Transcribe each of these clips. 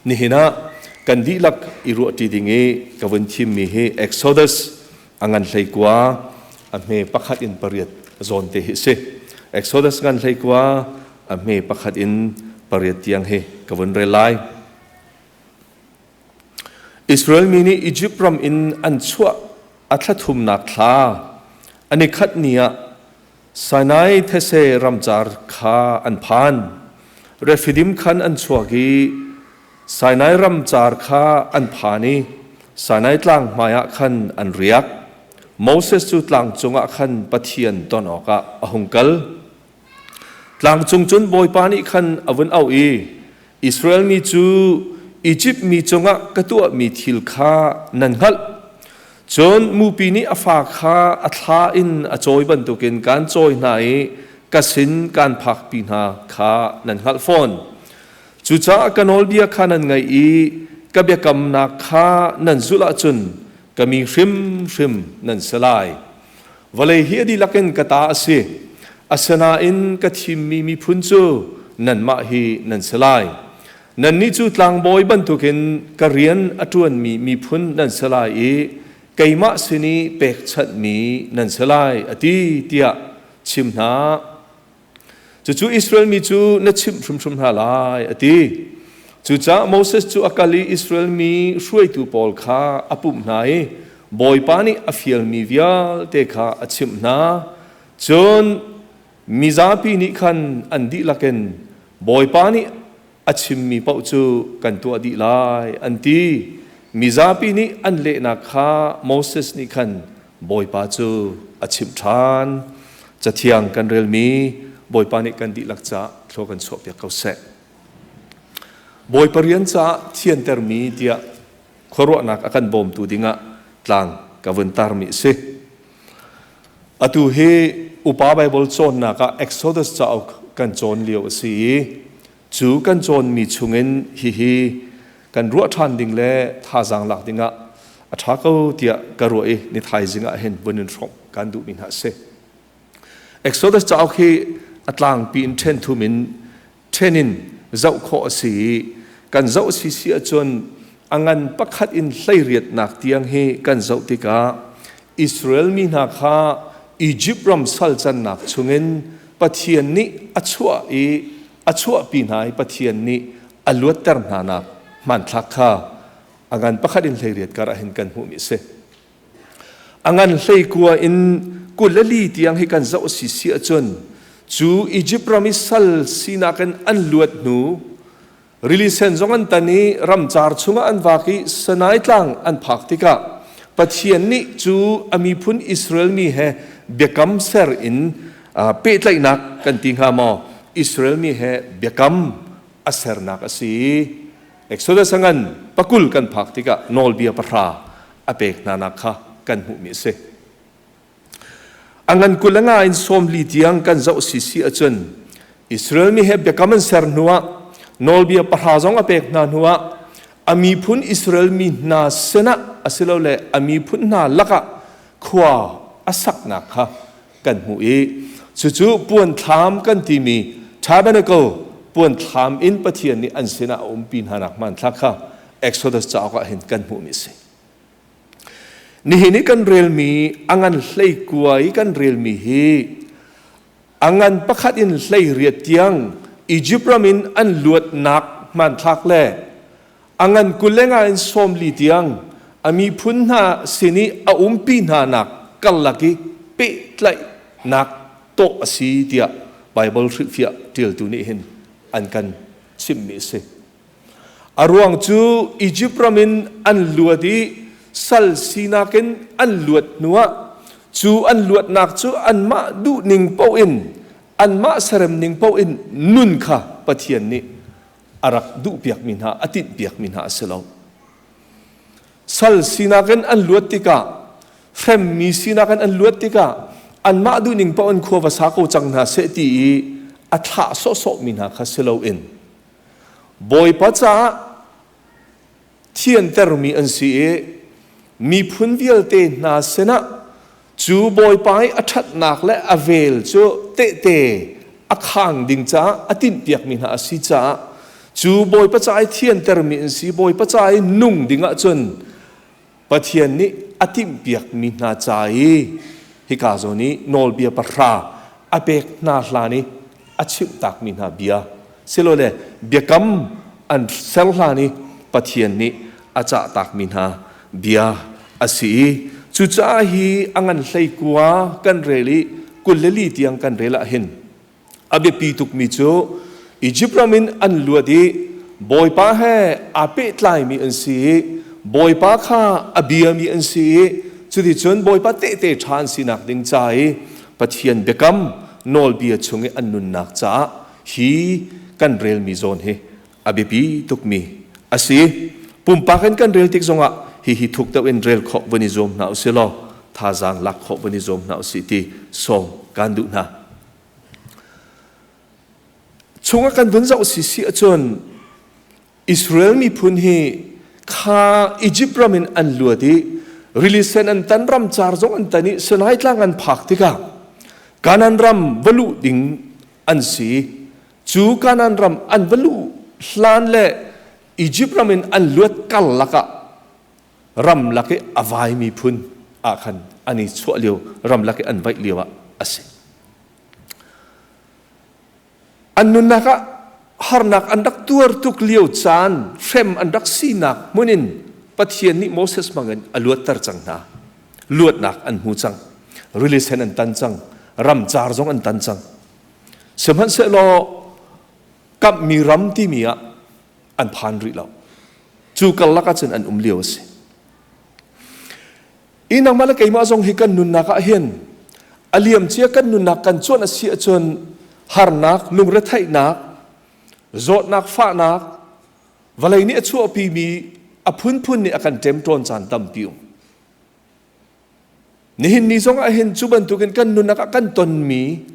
Nihin ah kan dihlak i ruahṭi ding i ka vun thimmi hi Exodus a ngan 19 a hme pakhat in pariat zawn te hi si. Exodus ngan 19 a hme pakhat in pariat tiang hi ka vun rel lai. Israel mi nih Izipt ram in an chuah a thla thumnak thla a ni khat ni ah Sinai these ramcar kha an phan. Refidim khan an chuak i Sinai ramcar kha an phan i Sinai tlang hmaiah khan an riak. Moses cu tlang cungah khan Pathian ton awkah a hung kal. Tlang cung cun Bawipa nih khan a vun auh i, Israel mi cu Izipt mi cungah ka tuahmi thil kha nan hngalh. Cun mupi nih a fa kha a thla in a cawi bantukin kaan cawi hna i ka sin kaan phakpi hna kha nan hngalh fawn. Cucaah ka nawlbia kha nan ngaih i ka biakamnak kha nan zulh ahcun ka mi hrimhrim nan si lai. Vawlei hi a dihlak in ka ta a si. Asinain ka thimmi miphun cu nanmah hi nan si lai. Nannih cu tlangbawi bantukin ka rian a ṭuanmi miphun nan si lai i keimah sin i pekchanhmi nan si lai, a ti, tiah chim hna. Cucu Israel mi cu na chimh hrimhrim hna lai, a ti. Cucaah Moses cu a kal i Israel mi hruaitu pawl kha a pumh hna i Bawipa nih a fialmi vialte kha a chimh hna. Cun mizapi nih khan an dihlak in Bawipa nih a chimmi paoh cu kan tuah dih lai, an ti. Mizapi nih an lehnak kha Moses nih khan Bawipa cu a chimh ṭhan. Cathiang kan relmi Bawipa nih kan dihlak caah thlua kan chuahpiak ko seh. Bawipa rian caah thiantermi tiah khuaruahnak a kan bawmtu dingah tlang ka vun tarmi a si. Atu hi upa Baibal cawnnak ah Exodus cauk kan cawn lio a si i cu kan cawnmi chungin hihi kan ruah ṭhan ding le thazaang lak dingah a ṭha ko tiah ka ruah i ni thaizing ah hin vun in hrawmh kan duhmi hna a si. Exodus cauk hi a tlangpi in ṭhen thum in ṭhen in zoh khawh a si i kan zoh si si ahcun a ngan pakhat in hleiriatnak tiang hi kan zoh tikah Israel mi hna kha Izipt ram sal cannak chungin Pathian nih a chuah i a chuahpi hna i Pathian nih a luatter hna nak hmanthlak kha a ngan pakhat in 18 kar ah hin kan hmuhmi a si. A ngan 19 in 24 tiang hi kan zoh si si ahcun cu Izipt ram i sal sinak in an luat hnu Rili sen zong an tan i ramcar chungah an vak i Sinai tlang an phak tikah Pathian nih cu a miphun Israel mi he biakam ser in pehtlaihnak kan ti hnga maw Israel mi he biakam a sernak a si. Exodus a ngan 20 kan phak tikah nawlbia pahra a pek hna nak kha kan hmuhmi a si. A ngan 25 in 40 tiang kan zoh si si ahcun Israel mi he biakam an ser hnuah nawlbia pahra zong a pek hna hnuah a miphun Israel mi hna sinah asilole a miphun hna lakah khua a saknak kha kan hmuh i cucu puanthlam kan timi tabernacle puanthlam in Pathian nih an sinah a umpi hna nak hmanthlak kha Exodus cauk ah hin kan hmuhmi a si. Nihin i kan relmi a ngan 19 i kan relmi hi a ngan pakhat in 18 tiang Izipt ram in an luatnak hmanthlak le a ngan 25 in 40 tiang a miphun hna sin i a umpi hna nak karlak i pehtlaihnak tawh a si tiah Baibal hrilhfiah ṭialtu nih hin an kan chimhmi a si. A ruang cu Izipt ram in an luat i sal sinak in an luat hnuah cu an luatnak cu anmah duhning paoh in anmah seremning paoh in nun kha Pathian nih a rak duhpiakmi hna a tinhpiakmi hna a si lo. Sal sinak in an luat tikah hremmi sinak in an luat tikah anmah duhning paoh in khua va sa ko cang hna seh ti i a thlah sawhsawhmi hna kha si loin Bawipa caah thiantermi an si i miphun vialte hna sinah cu Bawipa i a ṭhatnak le a vel cu tehte a khang ding caah a tinhpiakmi hna a si caah. Cu Bawipa ca i thiantermi an si, Bawipa ca i nung ding ahcun Pathian nih a timhpiakmi hna ca i hika zawn i nawlbia pahra a pek hna hlan i a chimhtakmi hna bia silole biakam an ser hlan i Pathian nih a cahtakmi hna bia a si i cucaah hi a ngan 19 kan rel i 24 tiang kan rel ah hin A biapi tukmi cu Izipt ram in an luat i Bawipa he aa pehtlaimi an si i Bawipa kha a biami an si i cuticun Bawipa tehte ṭha an sinak ding ca i Pathian biakam nawlbia chung i an nunnak caah hi kan relmi zawn hi a biapi tukmi a si. Pumpak in kan rel tik zongah hihi thuk deuh in rel khawh vun i zuam hna usih law thazaang lak khawh vun i zuam hna usih ti sawm kaan duh hna. Chungah kan vun zoh sisi ahcun Israel miphun hi kha Egypt ram in an luat i rili sen an tan ram car zong an tan i Sinai tlang an phak tikah Kanaan ram va luh ding an si. Cu Kanaan ram an va luh hlan le Egypt ram in an luat kar lakah ramlak i a vai miphun ah khan an i chuah lio ramlak i an vaih lio ah a si. An nunnak ah harnak an rak tuar tuk lio caan hrem an rak sinak hmun in Pathian nih Moses hmangin a luatter cang hna. Luatnak an hmu cang. Rili sen an tan cang. Ramcar zong an tan cang. Sihmanhsehlaw kamhmi ram timi ah an phan rih lo. Cu karlak ahcun an um lio a si. I nangmah le keimah zong hi kan nunnak ah hin a liamcia kan nunnak kan cuanh a si ahcun harnak, lungretheihnak, zawtnak, fahnak, vawlei nih a chuahpimi a phunphun nih a kan ṭemṭawn caan tampi um. Nihin ni zong ah hin cu bantukin kan nunnak ah kan tonmi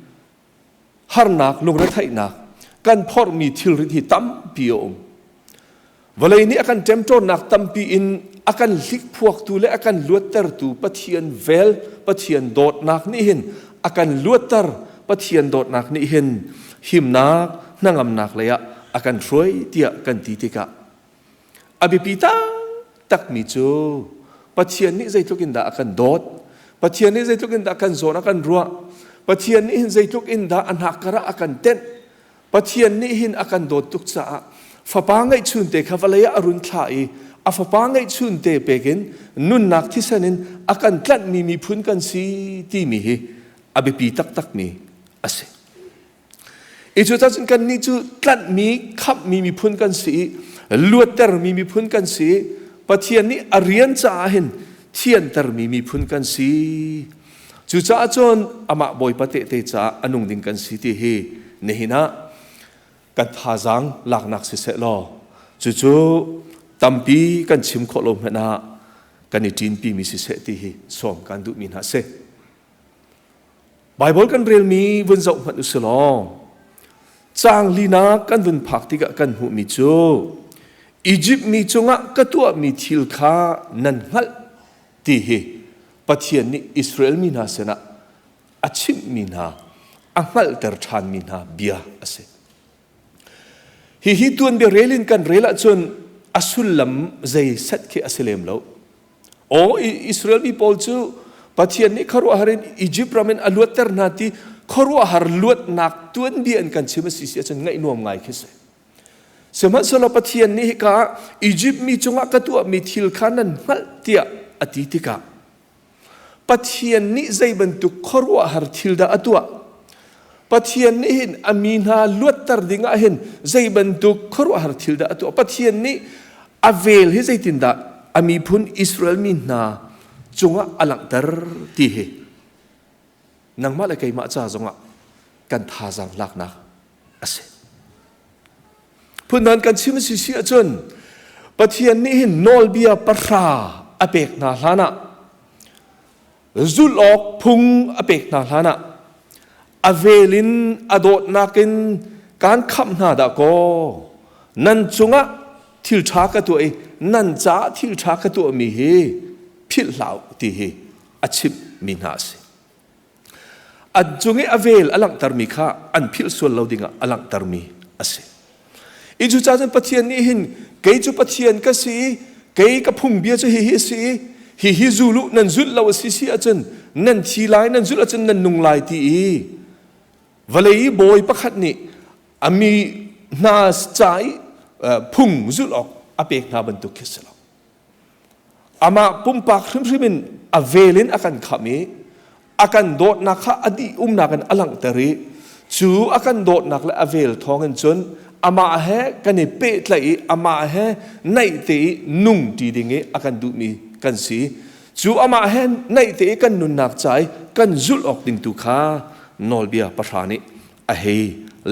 harnak lungretheihnak kan phorhmi thilrit hi tampi a um. Vawlei nih a kan ṭemṭawnnak tampi in a kan hlikphuaktu le a kan luattertu Pathian vel, Pathian dawtnak nih hin a kan luatter, Pathian dawtnak nih hin himnak, hnangamnak lei ah a kan hruai tiah kan ti tikah A biapi taktakmi cu Pathian nih zeitluk in dah a kan dawt, Pathian nih zeitluk in dah kan zawn a kan ruah, Pathian nih hin zeitluk in dah a hnakkar ah a kan tenh, Pathian nih hin a kan dawt tuk caah fapa ngeihchunte kha vawlei ah a run thlah i a fapa ngeihchunte pek in nunnak thisen in a kan tlanhmi miphun kan si timi hi a biapi taktakmi a si. I cucacun kannih cu tlanhmi, khamhmi miphun kan si i luattermi miphun kan si i Pathian nih a rian caah hin thiantermi miphun kan si. Cucaah cun amah Bawipa tehte caah a nung ding kan si ti hi nihin ah kan thazaang laknak siseh law cucu tampi kan chim khawh lo hmanh ah kan i ṭinpimi siseh ti hi sawm kan duhmi hna a si. Baibal kan relmi vun zoh hmanh usih law caang linak kan vun phak tikah kan hmuhmi cu Izipt mi cungah ka tuahmi thil kha nan hngalh ti hi Pathian nih Israel mi hna sinah a chimhmi hna a hngalhter ṭhanmi hna bia a si. Hihi tuanbia rel in kan rel ahcun a sullam zei set khi a si lem lo. Aw Israel mi pawl cu Pathian nih khuaruahhar in Egypt ram in a luatter hna ti khuaruahhar luatnak tuanbia in kan chim a si si ahcun ngaih nuam ngai khi si. Sihmanhsehlaw Pathian nih hika ah Egypt mi cungah ka tuahmi thil kha nan hngalh tiah a ti tikah Pathian nih zei bantuk khuaruahhar thil dah a tuah? Pathian nih hin a mi hna luatter ding ah hin zei bantuk khuaruahhar thil dah a tuah? Pathian nih a vel hi zeitindah a miphun Israel mi hna cungah a langhter ti hi nangmah le keimah ca zongah kan thazaang laknak a si. Phundang kan chim si si ahcun Pathian nih hin nawlbia pahra a pek hna hlan ah zulh awk phung a pek hna hlan ah a vel in a dawtnak in kaan khamh hna dah kaw nan cungah thil ṭha ka tuah i nan caah thil ṭha ka tuahmi hi philh hlah u ti hi a chimhmi hna a si. An cung i a vel a langhtermi kha an philh sual lo dingah a langhtermi a si. I cucaah cun Pathian nih hin kei cu Pathian ka si i kei ka phungbia cu hihi a si i hihi zul u nan zulh lo a si si ahcun nan thi lai nan zulh ahcun nan nung lai ti i vawlei i bawi pakhat nih a mi hna ca i phung zulh awk a pek hna bantuk khi si lo. Amah pumpak hrimhrim in a vel in a kan khamh i a kan dawtnak kha a dih umnak in a langhter i cu a kan dawtnak le a vel thawngin cun amah he kan i pehtlaih i amah he naih te i nung ṭi ding i a kan duhmi kan si. Cu amah he naih te i kan nunnak ca i kan zulh awk ding tu kha nawlbia pahra nih a hei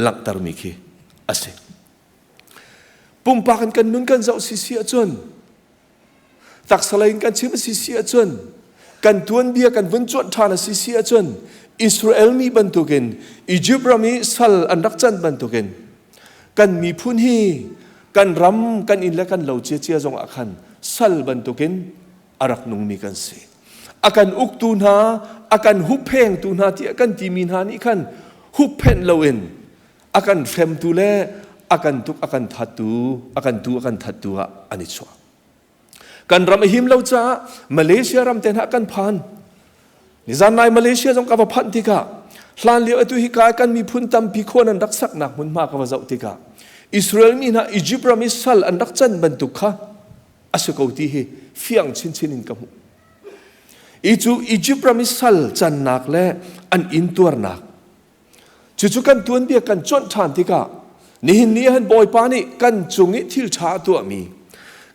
langhtermi khi a si. Pumpak in kan nun kan zoh sisi ahcun taksa lei in kan chim a si si ahcun kan tuanbia kan vun cuanh ṭhan a si si ahcun Israel mi bantukin Egypt ram i sal an rak can bantukin kan miphun hi kan ram kan inn le kan lo ciacia zongah khan sal bantukin a rak nungmi kan si. A kan uktu hna, a kan hupphengtu hna tiah kan timi hna nih khan hupphenh loin a kan hremtu le a kan tuk a kan thattu a kan tu a kan thattu ah an i chuah. Kan ram a him lo caah Malaysia ram te hna kan phan. Nizan nai Malaysia zong ka va phanh tikah hlan lio atu hi ka kan miphun tampi khuan an rak saknak hmunhma ka va zoh tikah Israel mi hna Egypt ram i sal an rak can bantuk kha a si ko ti hi fiang chinchin in ka hmuh. I cu Egypt ram i sal cannak le an intuarnak Cucu kan tuanbia kan cuanh ṭhan tikah nihin ni ahhin Bawipa nih kan cung i thil ṭha a tuahmi,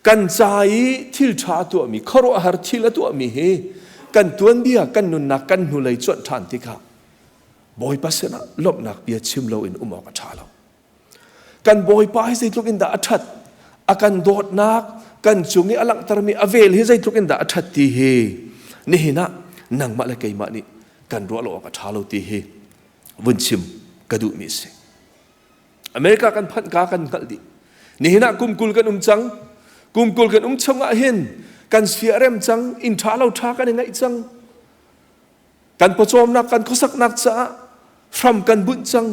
kan ca i thil ṭha a tuahmi, khuaruahhar thil a tuahmi hi kan tuanbia, kan nunnak, kan hnulei cuanh ṭhan tikah Bawipa sinah lawmhnak bia chim loin um awk a ṭha lo. Kan Bawipa hi zeitluk in dah a ṭhat, a kan dawtnak, kan cung i a langhtermi a vel hi zeitluk in dah a ṭhat ti hi nihin ah nangmah le keimah nih kan ruah lo awk a ṭha lo ti hi vun chim ka duhmi a si. America kan phanh ka kan hngalh dih. Nihin ah kum 20 kan um cang. Kum 20 kan um chung ah hin kan sia rem cang, inn ṭha lo ṭha kan i ngaih cang. Kan pawcawmnak, kan khuasaknak caah hram kan bunh cang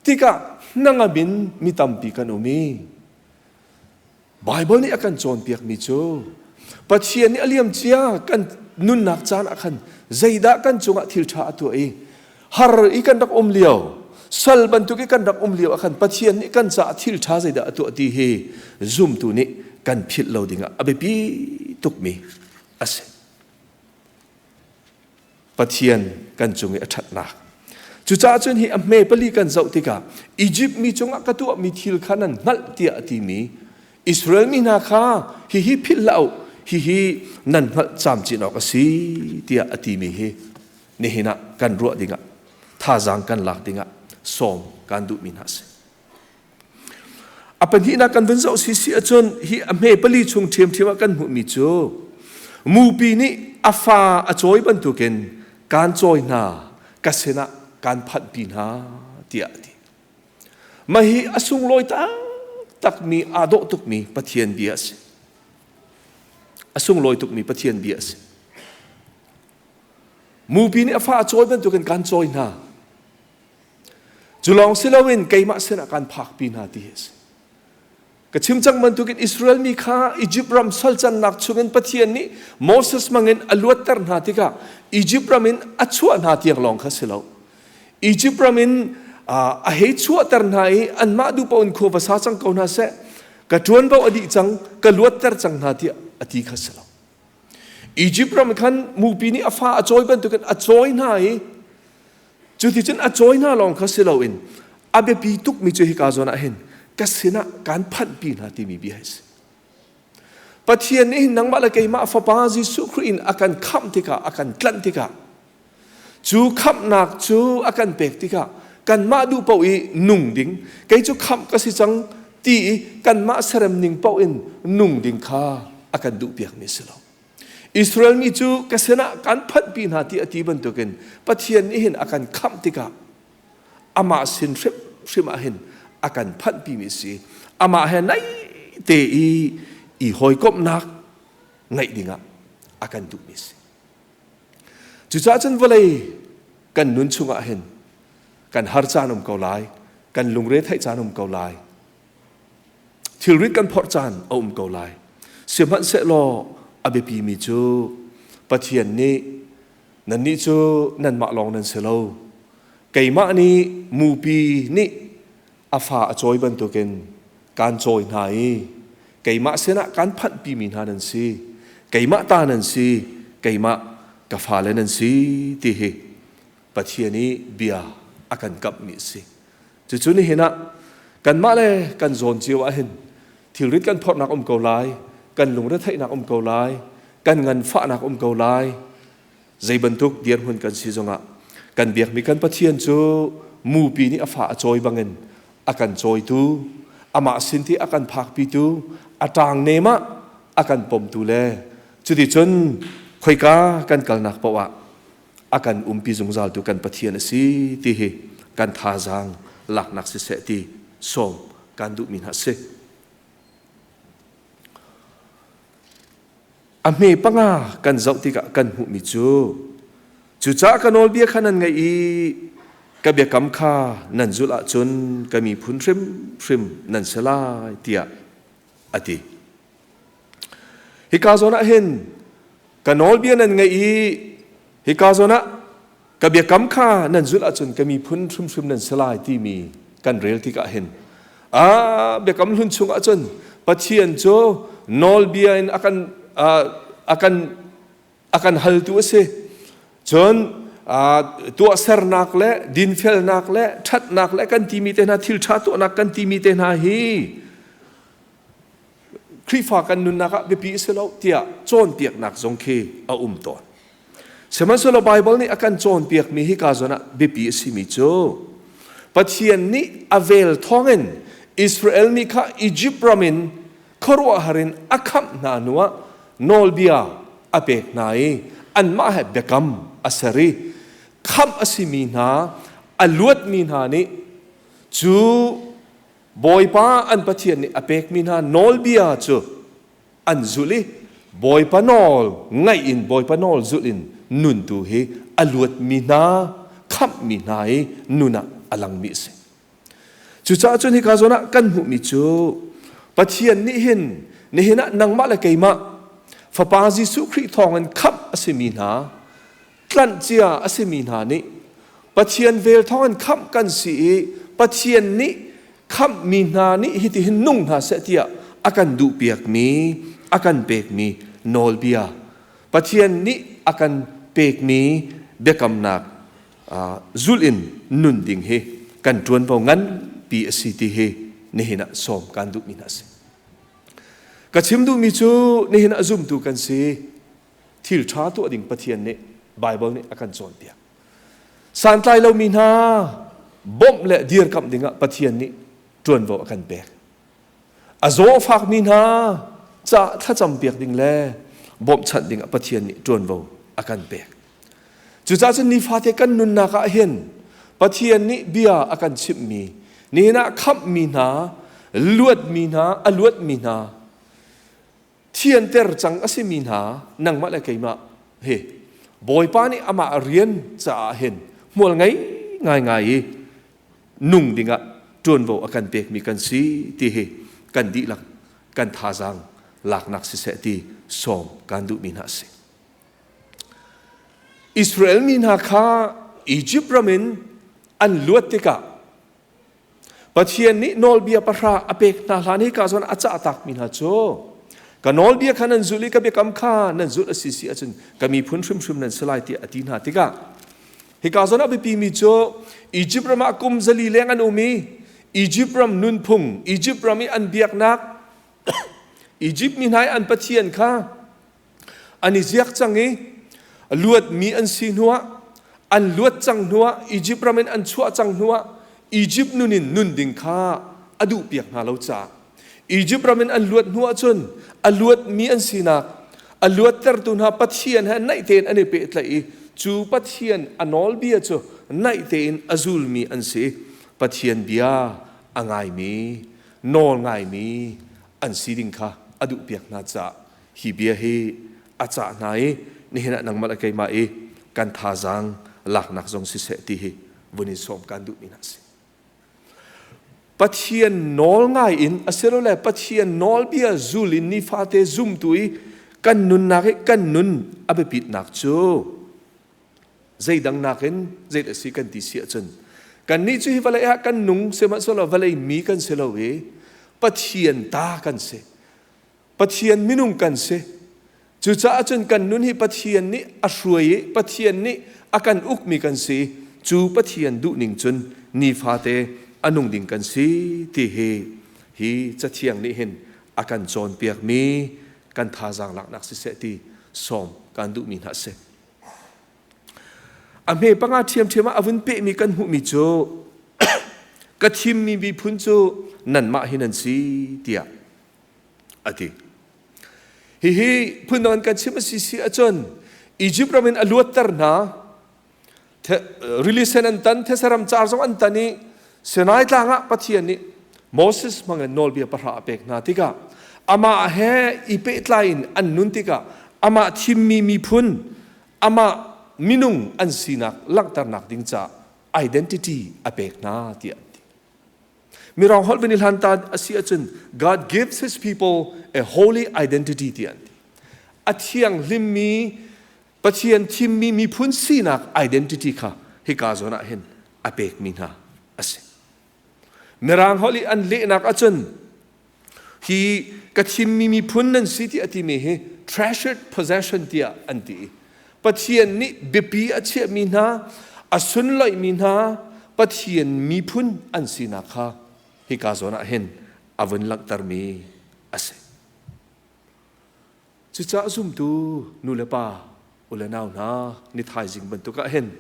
tikah hnangam in mi tampi kan um i Baibal nih a kan cawnpiakmi cu Pathian nih a liamcia kan nunnak caan ah khan zeidah kan cungah thil ṭha a tuah i har i kan rak um lio sal bantuk i kan rak um lio ah khan Pathian nih kan caah thil ṭha zeidah a tuah ti hi zumtu nih kan philh lo dingah a biapi tukmi a si. Pathian kan cung i a ṭhatnak. Cucaah cun hi a hme pali kan zoh tikah Izipt mi cungah ka tuahmi thil kha nan hngalh tiah a timi Israel mi hna kha hihi philh hlah u, hihi nan hngalh camcin awk a si tiah a timi hi nihin ah kan ruah dingah thazaang kan lak dingah sawm kan duhmi hna a si. A pahnihnak kan vun zoh sisi ahcun hi a hme pali chung ṭhiamṭhiam ah kan hmuhmi cu mupi nih a fa a cawi bantukin kaan cawi hna, ka sinah kaan phanhpi hna tiah a ti. Mah hi a sunglawi taktakmi aa dawh tukmi Pathian bia a si. A sunglawi tukmi Pathian bia a si. Mupi nih a fa a cawi bantukin kaan cawi hna. Cu lawng si loin keimah sinah kaan phakpi hna ti hi a si. Ka chim cang bantukin Israel mi kha Egypt ram salcannak chungin Pathian nih Moses hmangin a luatter hna tikah Egypt ram in a chuah hna tiang lawng kha si lo. Egypt ram in a hei chuahter hna i anmah duh paoh in khua va sa cang ko hna seh, ka ṭuanvo a dih cang, ka luatter cang hna tiah a ti kha si lo. Egypt ram khan mupi nih a fa a cawi bantukin a cawi hna i Cuticun a cawi hna lawng kha si loin a biapi tukmi cu hika zawn ah hin ka sinah kaan phanhpi hna timi bia hi a si. Pathian nih hin nangmah le keimah Fapa Jesuh Khrih in a kan khamh tikah, a kan tlanh tikah, cu khamhnak cu a kan pek tikah kanmah duh paoh i nung ding, kei cu khamh ka si cang ti i kanmah serem ning paoh in nung ding kha a kan duhpiakmi a si lo. Israel mi cu ka sinah kan phanhpi hna ti a ti bantukin Pathian nih hin a kan khamh tikah amah sin hrimhrim ah hin a kan phanhpi mi si. Amah he naih te i i hawikomhnak ngeih dingah a kan duhmi si. Cucaah cun vawlei kan nun chungah hin kan har caan um ko lai, kan lungre theih caan um ko lai. Thilrit kan phorh caan a um ko lai. Sihmanhsehlaw a biapimi cu Pathian nih nannih cu nanmah lawng nan si lo. Keimah nih mupi nih a fa a cawi bantukin kaan cawi hna i keimah sinah kaan phanhpimi hna nan si. Keimah ta nan si, keimah ka fale nan si ti hi Pathian i bia a kan kamhmi a si. Cucu nihin ah kanmah le kan zawn cio ahhin thilrit kan phorhnak um ko lai, kan lungretheihnak um ko lai, kan nganfahnak um ko lai. Zei bantuk dirhmun kan si zongah kan biakmi kan Pathian cu mupi nih a fa a cawi bangin a kan cawitu, amah sin ti a kan phakpitu, a ṭang nem ah a kan pomtu le cuticun khoika kan kalnak paoh ah a kan umpi zungzaltu kan Pathian a si ti hi kan thazaang laknak siseh ti sawm kan duhmi hna si. A hme panga kan zoh tikah kan hmuhmi cu cucaah ka nawlbia kha nan ngaih i ka biakam kha nan zulh ahcun ka miphun hrimhrim nan si lai tiah a ti. Hika zawn ah hin ka nawlbia nan ngaih i hika zawn ah ka biakam kha nan zulh ahcun ka miphun hrimhrim nan si lai timi kan rel tikah hin a biakam hlun chung ahcun Pathian cu nawlbia in a kan a kan a kan haltu a si. Cun tuahsernak le dinfelnak le ṭhatnak le kan timi te hna thil ṭha tuahnak kan timi te hna hi Khrihfa kan nunnak ah biapi a si lo tiah cawnpiaknak zong khi a um tawn. Sihmanhsehlaw Baibal nih a kan cawnpiakmi hika zawn ah biapi a simi cu Pathian nih a vel thawngin Israel mi kha Egypt ram in khuaruahhar in a khamh hna hnuah nawlbia a pek hna i anmah he biakam a ser i khamh a simi hna a luatmi hna nih cu Bawipa an Pathian nih a pekmi hna nawlbia cu an zulh i Bawipa nawl ngaih in Bawipa nawl zulh in nun tu hi a luatmi hna khamhmi hna i nun ah a langmi a si. Cucaah cun hika zawn ah kan hmuhmi cu Pathian nih hin nihin ah nangmah le keimah Fapa Jesuh Khrih thawngin khamh a simi hna tlanh cia a simi hna nih Pathian vel thawngin khamh kan si i Pathian nih khamhmi hna nih hitihin nung hna seh tiah a kan duhpiakmi a kan pekmi nawlbia Pathian nih a kan pekmi biakamnak zulh in nun ding hi kan ṭuanvo nganpi a si ti hi nihin ah sawm kan duhmi hna a si. Ka chim duhmi cu nihin ah zumtu kan si. Thil ṭha tuah ding Pathian nih Baibal nih a kan cawnpiak. Santlai lomi hna bawmh le dirkamh dingah Pathian nih ṭuanvo a kan pek. A zawfakmi hna ca thlacam piak ding le bawmhchanh dingah Pathian nih ṭuanvo a kan pek. Cucaah cun nifate kan nunnak ah hin Pathian nih bia a kan chimhmi, nihin ah khamhmi hna, luatmi hna, a luatmi hna, thianter cang a simi hna nangmah le keimah hi Bawipa nih amah rian caah hin hmual ngei ngaingai i nung dingah ṭuanvo a kan pekmi kan si ti hi kan dihlak kan thazaang laknak siseh ti sawm kan duhmi hna a si. Israel mi hna kha Egypt ram in an luat tikah Pathian nih nawlbia pahra a pek hna hlan hika zawn a cah takmi hna cu ka nawlbia kha nan zulh i ka biakam kha nan zulh a si si ahcun ka miphun hrimhrim nan si lai tiah a ti hna tikah hika zawn a biapimi cu Egypt ram ah kum 400 leng an um i Egypt ram nunphung Egypt ram i an biaknak Egypt mi hna i an pathian kha An i ziak cang i luatmi an si hnuah an luat cang hnuah Egypt ram in an chuah cang hnuah Egypt nun in nun ding kha a duhpiak hna lo caah Egypt ram in an luat hnuah cun a luatmi an sinak a luattertu hna Pathian he naih tein an i pehtlaih i cu Pathian a nawlbia cu naih tein a zulmi an si. Pathian bia a ngaimi nawl ngaimi an si ding kha a duhpiak hna caah hi bia hi a cah hna i nihin ah nangmah le keimah i kan thazaang laknak zong siseh ti hi vun in sawm kan duhmi hna a si. Pathian nawl ngai in asilole Pathian nawlbia zul in nifate zumtu i kan nunnak i kan nun a biapitnak cu zeidang nakin zei a si kan ti si ahcun kannih cu hi vawlei ah kan nung sihmanhsehlaw vawlei mi kan si lo i Pathian ta kan si. Pathian minung kan si. Cucaah cun kan nun hi Pathian nih a hruai i Pathian nih a kan ukmi kan si. Cu Pathian duhning cun nifate a nung ding kan si ti hi hi Cathiang nih hin a kan cawnpiakmi kan thazaang laknak siseh ti sawm kan duhmi hna a si. A hme panga ṭhiamṭhiam ah a vun pehmi kan hmuhmi cu ka thimmi miphun cu nanmah hi nan si tiah a ti. Hihi phundang in kan chim a si si ahcun Egypt ram in a luatter hna rili sen an tan thesaram car zong an tan i Sinai tlang ah Pathian nih Moses hmangin nawlbia pahra a pek hna tikah amah he i pehtlai in an nun tikah amah thimmi miphun amah minung an sinak langhternak ding caah identity a pek hna tiah an ti. Mirang holh van i hlan ta a si ahcun God gives his people a holy identity tiah an ti. A thianghlimmi Pathian thimmi miphun sinak identity kha hika zawn ah hin a pekmi hna a si. Mirang holh i an lehnak ahcun hi ka thimmi miphun nan si ti a timi hi treasured possession tiah an ti. Pathian nih biapi a chiahmi hna, a sunloihmi hna Pathian miphun an sinak kha hika zawn ah hin a vun langhtermi a si. Cucaah zumtu nu le pa, u le nau hna, ni thaizing bantuk ah hin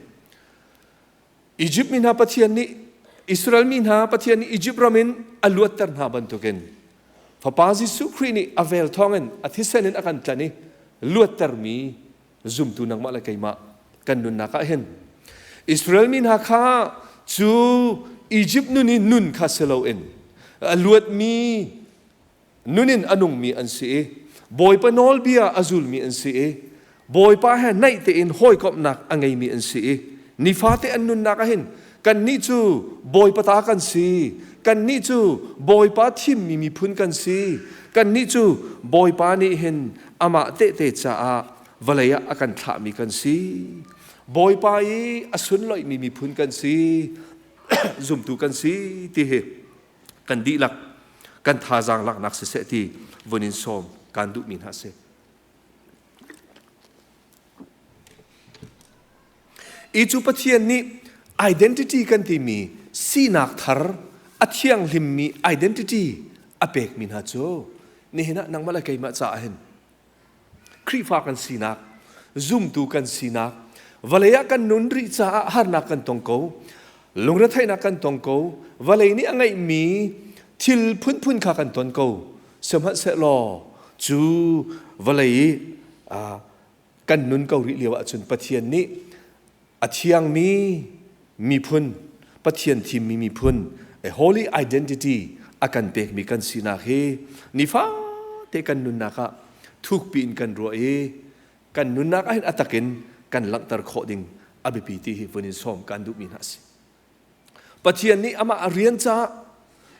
Egypt mi hna Pathian nih Israel mi hna Pathian nih Egypt ram in a luatter hna bantukin Fapa Jesuh Khrih nih a vel thawngin a thisen in a kan tlanh i luattermi zumtu nangmah le keimah kan nunnak ah hin Israel mi hna kha cu Egypt nun i nun kha si loin a luatmi nun in a nungmi an si i Bawipa nawlbia a zulmi an si i Bawipa he naih tein hawikomhnak a ngeimi an si i nifate an nunnak ah hin kannih cu Bawipa ta kan si kannih cu Bawipa thimmi miphun kan si kannih cu Bawipa nih hin amah tehte caah vawlei ah a kan thlahmi kan si Bawipa i a sunloihmi miphun kan si zumtu kan si ti hi kan dihlak kan thazaang laknak siseh ti vun in sawm kan duhmi hna si. I cu Pathian nih identity kan timi sinak thar a thianghlimmi identity a pekmi hna cu nihin ah nangmah le keimah caah hin Khrihfa kan sinak, zumtu kan sinak, vawlei ah kan nun rih caah harnak kan tong ko, lungretheihnak kan tong ko, vawlei nih a ngeihmi thil phunphun kha kan ton ko. Sihmanhsehlaw cu vawlei i kan nun ko rih lio ahcun Pathian nih a thiangmi miphun, Pathian thimmi miphun, a holy identity a kan pekmi kan sinak hi nifate kan nunnak ah thukpi in kan ruah i kan nunnak ah hin a takin kan langhter khawh ding a biapi ti hi vun in sawm kan duhmi hna a si. Pathian nih amah a rian caah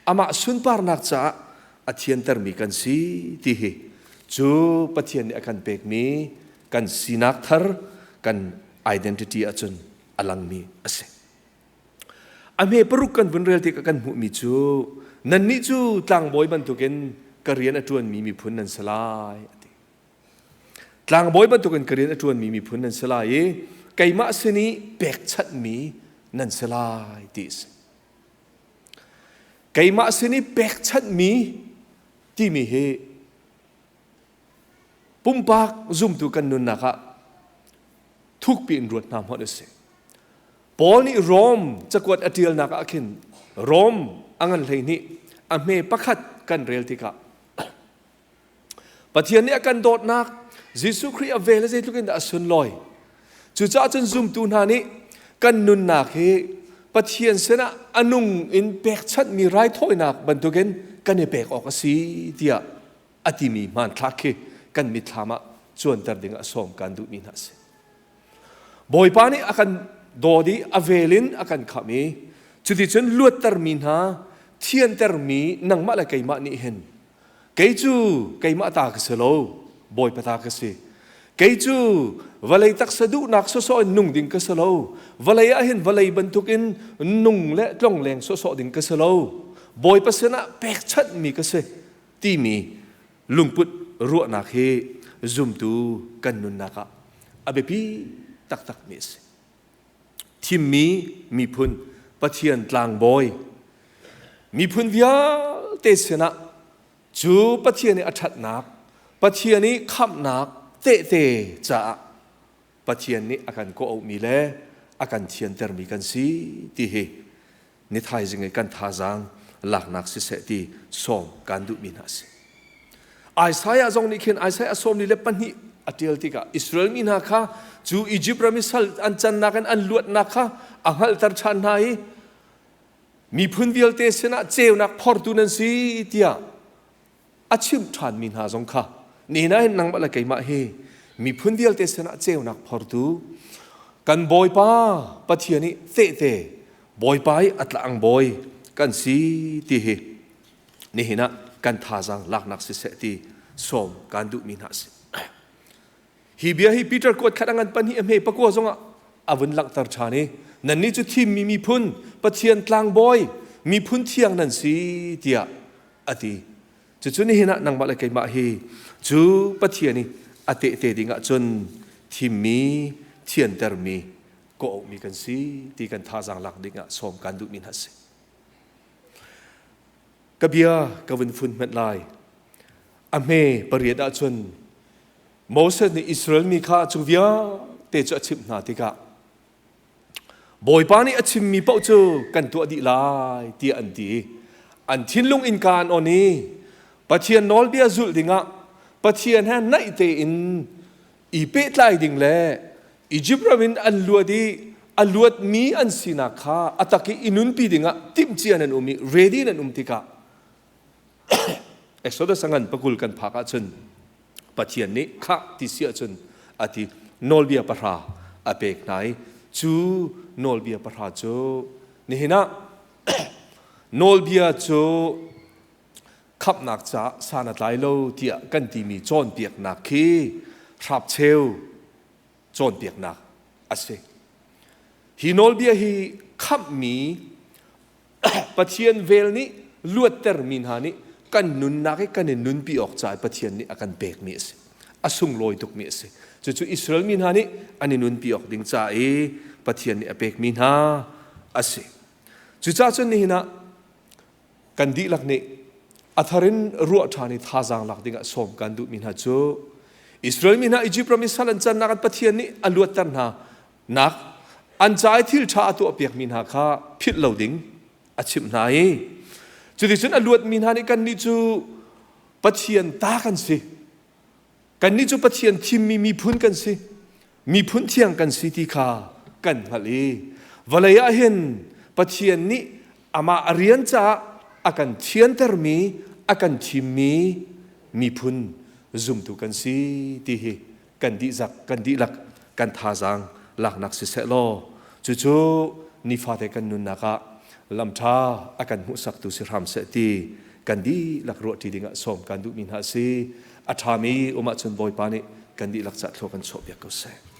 amah sunparnak caah a thiantermi kan si ti hi cu Pathian nih a kan pekmi kan sinak thar kan identity ahcun a langmi a si. A hme paruk kan vun rel tikah kan hmuhmi cu nannih cu tlangbawi bantukin ka rian a ṭuanmi miphun nan si lai a ti. Tlangbawi bantukin ka rian a ṭuanmi miphun nan si lai i keimah sin i pekchanhmi nan si lai ti a si. Keimah sin i pekchanhmi timi hi pumpak zumtu kan nunnak ah thukpi in ruat hna hmanh usih. Paul nih Rom cakuat a ṭialnak ah khin Rom a ngan 12 a hme pakhat kan rel tikah Pathian nih a kan dawtnak Jesuh Khrih a vel zeitluk in dah a sunlawi. Cucaah cun zumtu hna nih kan nunnak hi Pathian sinah a nung in pekchanhmi raithawinak bantukin kan i pek awk a si tiah a timi hmanthlak khi kan mitthlam ah cuanter ding ah sawm kan duhmi hna a si. Bawipa nih a kan dawt i a vel in a kan khamh i cuticun luattermi hna. thiantermi nangmah le keimah nih hin kei cu keimah ta ka si lo, Bawipa ta ka si. Kei cu vawlei taksa duhnak sawsawh in nung ding ka si lo. Vawlei ah hin vawlei bantukin nung le tlongleng sawsawh ding ka si lo. Bawipa sinah pekchanhmi ka si timi lungput ruahnak hi zumtu kan nunnak ah a biapi taktakmi a si. Thimmi miphun Pathian tlangbawi miphun vialte sinah cu Pathian i a ṭhatnak, Pathian i khamhnak tehte caah Pathian nih a kan kawh-auhmi le a kan thiantermi kan si ti hi ni thaizing i kan thazaang laknak siseh ti sawm kan duhmi hna a si. Isaiah zong nih khin Isaiah 42 a ṭial tikah Israel mi hna kha cu Izipt ram i sal an cannak in an luatnak kha a hngalhter ṭhan hna i miphun vialte sinah ceunak phortu nan si tiah a chimh ṭhanmi hna zong kha nihin ah hin nangmah le keimah hi miphun vialte sinah ceunak phortu kan Bawipa Pathian i tehte Bawipa i a tlangbawi kan si ti hi nihin ah kan thazaang laknak siseh ti sawm kan duhmi hna a si. Hi bia hi Peter kuat khat a ngan pahnih a hme pakua zongah a vun langhter ṭhan i nannih cu thimmi miphun Pathian tlangbawi miphun thiang nan si tiah a ti. Cucu nihin ah nangmah le keimah hi cu Pathian i a tehte ding ah cun thimmi thiantermi kawh-auhmi kan si ti kan thazaang lak ding ah sawm kan duhmi hna a si. Ka bia ka vun fun hmanh lai. A hme pariat ahcun Moses nih Israel mi kha cu vialte cu a chimh hna tikah Bawipa nih a chimmi paoh cu kan tuah dih lai tiah an ti. An thinlung innka an on i Pathian nawlbia zulh dingah Pathian he naih tein i pehtlai ding le Izipt ram in an luat i a luatmi an sinak kha a tak i i nunpi dingah timhcia nan um i ready nan um tikah Exodus a ngan pakul kan phak ahcun Pathian nih khah ti si ahcun a ti nawlbia pahra a pek hna i cu nawlbia pahra cu nihin ah nawlbia cu khamhnak caah san a tlai lo tiah kan timi cawnpiaknak khi hrapcheu cawnpiaknak a si. Hi nawlbia hi khamhmi Pathian vel nih luattermi hna nih kan nunnak i kan i nunpi awk caah Pathian nih a kan pekmi a si. A sunglawi tukmi a si. Cucu Israel mi hna nih an i nunpi awk ding ca i Pathian nih a pekmi hna a si. Cucaah cun nihin ah kan dihlak nih a thar in ruah ṭhan i thazaang lak dingah sawm kan duhmi hna cu Israel mi hna Izipt ram i sal an cannak an Pathian nih a luatter hna nak an ca i thil ṭha a tuahpiakmi hna kha philh lo ding a chimh hna i cuticun a luatmi hna nih kannih cu Pathian ta kan si. Kannih cu Pathian thimmi miphun kan si. Miphun thiang kan si ti kha kan hngalh i vawlei ah hin Pathian nih amah a rian caah a kan thiantermi, a kan thimmi miphun zumtu kan si ti hi kan dihzak kan dihlak kan thazaang laknak siseh law cucu nifate kan nunnak ah lamṭha a kan hmuhsaktu si hram seh ti kan dihlak ruahṭi dingah sawm kan duhmi hna a si. A ṭhami um ahcun Bawipa nih kan dihlak cah thlua kan chuahpiak ko seh.